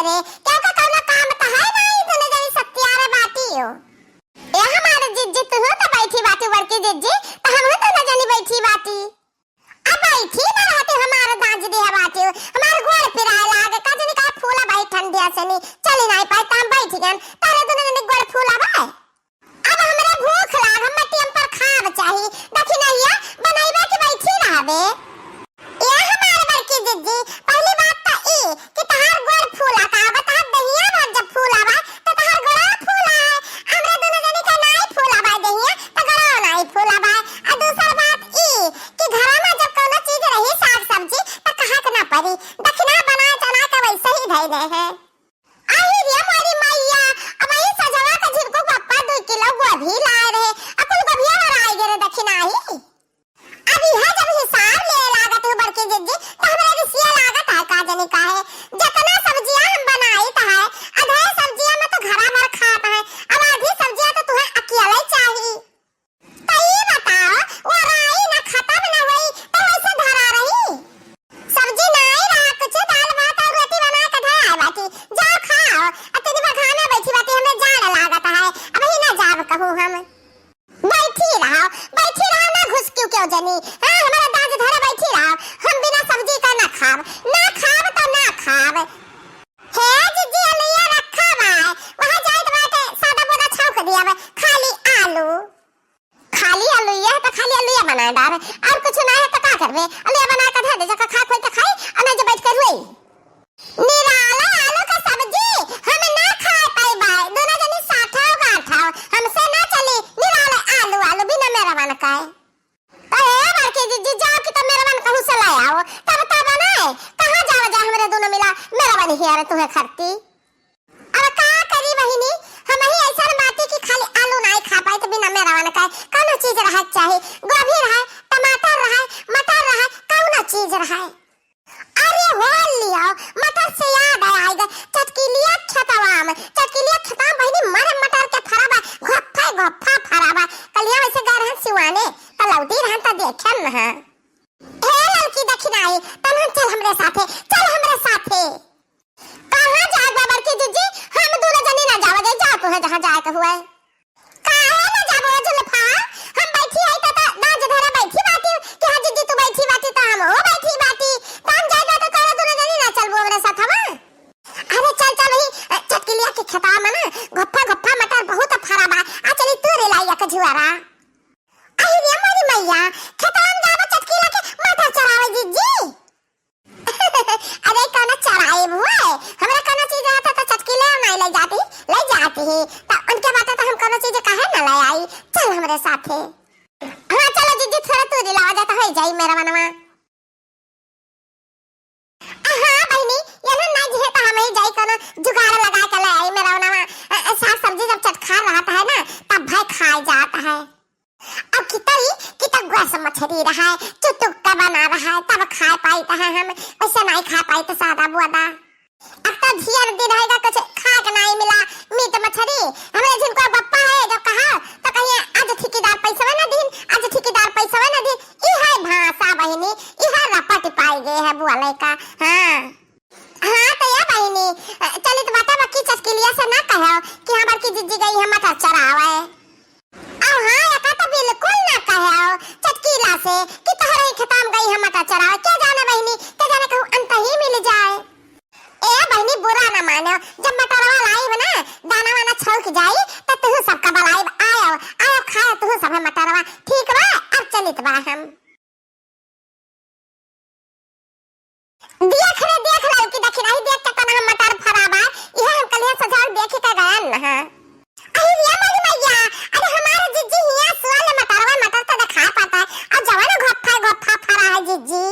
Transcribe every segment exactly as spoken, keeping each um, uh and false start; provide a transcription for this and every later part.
रे, केहू का कौनो काम त है ना, ई दुनो जनी सत्यारे बाटी हो। ए हमार जिज्जी, तुहू त बैठी बाटी बड़की जिज्जी, त हमहू दुनो जनी बैठी बाटी। अब बैठी ना रहती, हमार दाँज दिया बाटी, हमार गोड़ पिराए लागे, का जनी का फूला बाई ठंडिया से नी, चली नाई पाई, त हम बैठी गन, तारे दुनो जनी गोड़ फूला बाई। अब हमरा भूख लाग, हम मटियम पर खाब चाही। दखिनहिया बनइबे कि बैठी रहबे? ए हमार बड़की जिज्जी, पहली बात त ई कि तहार गोड़ फूला का बा, तहार दहिया भर जब फूला बा, त तहार गोड़वा फूला है। हमरा दुनो जनी का नाई फूला बा दहिया, त गोड़वा नाई फूला बा। आ दूसर बात ई कि घरा में जब कौनो चीज रही, साग सब्जी, त कहा के ना पड़ी। दखिना बना चना के वैसे ही धई दे है। अहि रे मोरी मइया, अबही सजवा के झिनकू पप्पा दुइ किलो गोभी लाए रहे, आ कुल गोभिया हराइ गे रे दखिनाही। अब इहे जब हिसाब लेवे लागत हो बड़की जिज्जी, त हमरा रिसिया लागत है का जनी काहे। जतना सब्जिया हम बनाइत है, अधे सब्जिया में त घरा भर खात है, अब आधी सब्जिया त तुहे अकेले चाही। त ई बताओ, ओराई ना खतम ना होई, त वैसे धरा रही? सब्जी नाई रहा कुछ, दाल भात और रोटी बना के धराए बाटी, जाओ खाओ। अब तनी बघाना बैठी बाटी, हमें जाड़ लागत है, अब ही ना जाब कहूँ हम। बैठी रहो, बैठी रहो, ना घुसकियो क्यों जनी। हाँ, हमारा दाँज धरे बैठी रहो, हम बिना सब्जी का ना खाब, ना खाब त ना खाब। हे जिज्जी, अलुइया रखा बा, वहाँ जाइत बाटे, सादा बोदा छौंक दिया बा, खाली आलू। खाली अलुइया है त खाली अलुइया बनाए डार, और कुछ ना है त का करबे? अलुइया बना के धर दे, जका खा खोई त खाई, और ना जे बैठ के रोई। निराला आलू के सब्जी हम ना खाए पाई बाय, दोनों जनी साथो गांठो, हमसे ना चली। निराला आलू, आलू बिना मेरा मन का है। त ए बड़की जिज्जी, जाओ कि त मेरा मन कहूँ से ले आओ, तब त बनाए। कहाँ जावा जा हमरे दोनों मिला, मेरा मन हिया रे तुहे खरती। अब का करी बहिनी, हमही ऐसन बाटी कि खाली आलू नाई खा पाई, त बिना मेरा मन का कौनो चीज रहे चाही, गोभी रहे, टमाटर रहे, मटर रहे, कौनो चीज रहे। अरे हो लियो, मटर से याद आइगा, चटकिलिया खेतवा में, चटकिलिया खेतवा में बहिनी मरे मटर के फरा बा, घोफा घोफा फरा बा। कलिया वैसे गए रहन सिवाने, त लौटी रहन त देखेन न। हे ललकी दखिनाही, तनहन चल हमरे साथे, चल हमरे साथे। कहाँ जाए बा बड़की जिज्जी? हम दूनो जनी ना जावा जाए, जाओ तुहे जहाँ जाए के हुए। काहे ना जाबो जुल्फा? हम बैठी हई त, त दाँज धरे बैठी बाटी कि हाँ जिज्जी तू बैठी बाटी त हम हो बैठी बाटी। त हम जाए त तोरे दूनो जनी ना चलबो हमरे साथ हम। अरे चल चल वही, अ, चटकिलिया के खेतवा में ना घोफा घोफा मटर बहुत फरा बा। आ चली तू रे लाई एक झुआरा। अहि रे मोरी मइया, खेतवा में जाबो चटकिला के मटर चरावे जिज्जी। अरे कौनो चराए हुए, हमरा कौनो चीज रहता त चटकिले नाई ले जाती, ले जाती ही। त उनके बात त हम कौनो चीज काहे ना ले आई? चल हमरे साथे। हाँ चलो जिज्जी, थोड़ा तू दिलावा जाता है जाई मेरा मनवा। हाँ बहिनी, ये ना ना जिहे त हम ही जाई कौनो जुगाड़ लगा के ले आई मेरा मनवा। अ, अ, साग सब्जी जब चटखार रहता है ना, तब भाई खाए जाता है। अब कितई, कितई गैस मछरी रहा है, चुटुक का बना रहा है, तब खाए पाई त है हम, वैसे नहीं खा पाई त सादा बुआदा। अब तो ढेर दिन रहेगा कुछ खाए के नहीं मिला, मीट मछरी। हमरे जिनको बप्पा है, जब कहा तो कहिए, "आज ठेकेदार पैसवे न दीन, आज ठेकेदार पैसवे न दीन।" ई है भाषा बहिनी, ई है रपट पाई गए है बुआले का। हाँ। हाँ, त या बहिनी, अ, चलित बाटे बकी चटकिलिया से ना कहो कि हाँ बड़की जिज्जी गई है मटर चरावे। अउ हाँ, एका त बिल्कुल ना कहो चटकिला से कि तोहरे ही खेता में गई है मटर चरावे। के जाने बहिनी, के जाने कहूँ अंत ही मिल जाए। ए बहिनी, बुरा ना मानो, जब मटरवा लाइब ना, दाना वाना छौक जाई, त तुहू सबका बलाइब, आयो, आयो खाए तुहू सब मटरवा। ठीक बा, अब चलित बा हम। देख रे, देख ललकी दखिनाही, देख केतना हम मटर फरा बा। इहे हम कलिया सजाल देख के गयन न ह। अरे रे मोरी मइया, अरे हमारे जिज्जी हिया सुअल मटरवा, मटर तो दिखा पाता है, और जवान घोफा घोफा फरा है जिज्जी।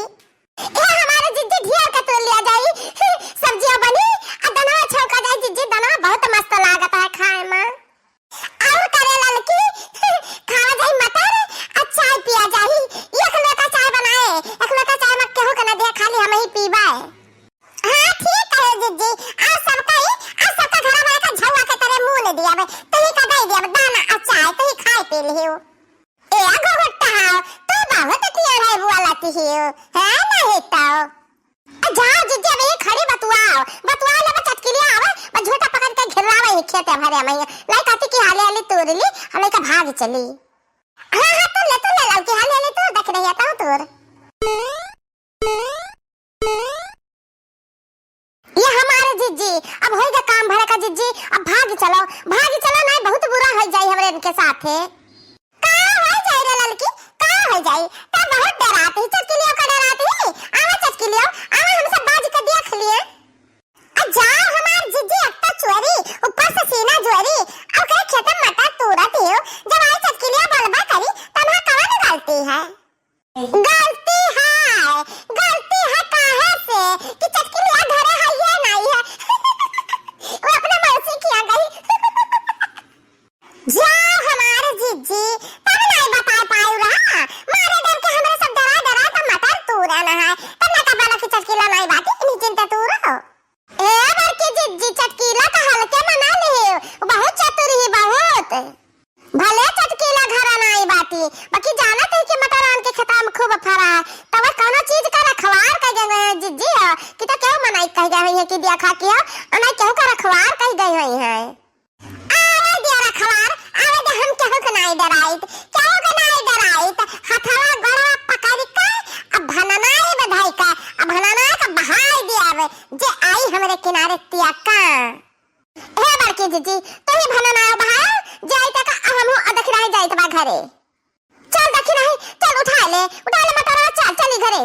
ए हमारे जिज्जी ढेर के तोड़ लिया जाई, सब्जिया बनी, और दनवा छौका जाई जिज्जी, दनवा बहुत मस्त लागत है खाए में। और करे ललकी, खावा जाई मटर, आ चाय पिया जाई। एक लोटा चाय बनाए, एक लोटा चाय में केहू के न दिया, खाली हम ही पीबे। हाँ, ठीक है जिज्जी, आ सबका ही, आ सबका घर में का झौआ के तरह मुँह ले दिया बे, तही का दे दिया बे, दाना आ चाय, तही खाए पी लियो। ए घुघुट्टा, तू बहुत तियार है बुआ लाती हियो, है नहीं तो। आ जाओ जिज्जी, अब ये खड़ी बतुआओ, बतुआ ले बे चटकिलिया ते भरे मैया। लाई कहती कि हाले हाले तूर ली, हम लइका भाग चली। हाँ, हाँ, तूर ले, तूर ले ललकी, हाले हाले तूर, देख रही है, ताऊ तूर। ये हमारे जिज्जी, अब होइगा काम भरे का जिज्जी, अब भाग चलो, भाग चलो, नाहीं बहुत बुरा होइ जाई हमरे इनके साथे। का होइ जाई रे ललकी, का होइ जाई? तब बहुत डरात ही, चटकिलियो का डरात ही। आवा चटकिलियो, आवा हमसे बाज के देख लिए। आ जाओ हमार जिज्जी, एक तो चोरी, ऊपर से सीना जोरी, अब कहे खेते में मटर तूरत ही हो, जब आई चटकिलिया बोलबा करी, तब वहाँ कवन गलती है? गलती है, गलती है काहे से कि चटकिलिया घरे है ये नहीं है। वो अपने मौसी किया गई। जाओ हमार जिज्जी, तब नहीं बता पाऊ रहा, मारे डर के हमरे सब डरा डरा तो मटर तूरा ना है, तब ना का बोला कि चटकिला नहीं बाटी, इतनी चिंता तू रहो। ए बड़की जिज्जी, चटकीला का हल्के मना लिहे, उ बहुत चतुर ही, बहुत। भले चटकीला घरा नाई बाटी, बाकी जानत ही कि मटरान के खेतवा में खूब फरा है, तब कौनो चीज का रखवार कह गए हैं जिज्जी हो, कि तो केहू मनाई कह गए हैं कि दिया खा के हो, अनाई केहू का रखवार कह गए हैं। आवे दिया रखवार, आवे दे, हम केहू के नाई डराइत, केहू के नाई डराइत, हथवा गोड़वा पकड़ के, अब भननाई बधाई का, अब भननाई का बहाई दिया आवे, जे आई हमरे किनारे तिया का। हे बड़की जिज्जी, तू ही भननाई बहाओ, जे आई तक अब हमहू दखिनाई जाइत बा घरे। चल दखिनाई, चल उठा ले, उठा ले मटरवा, चल, चली घरे।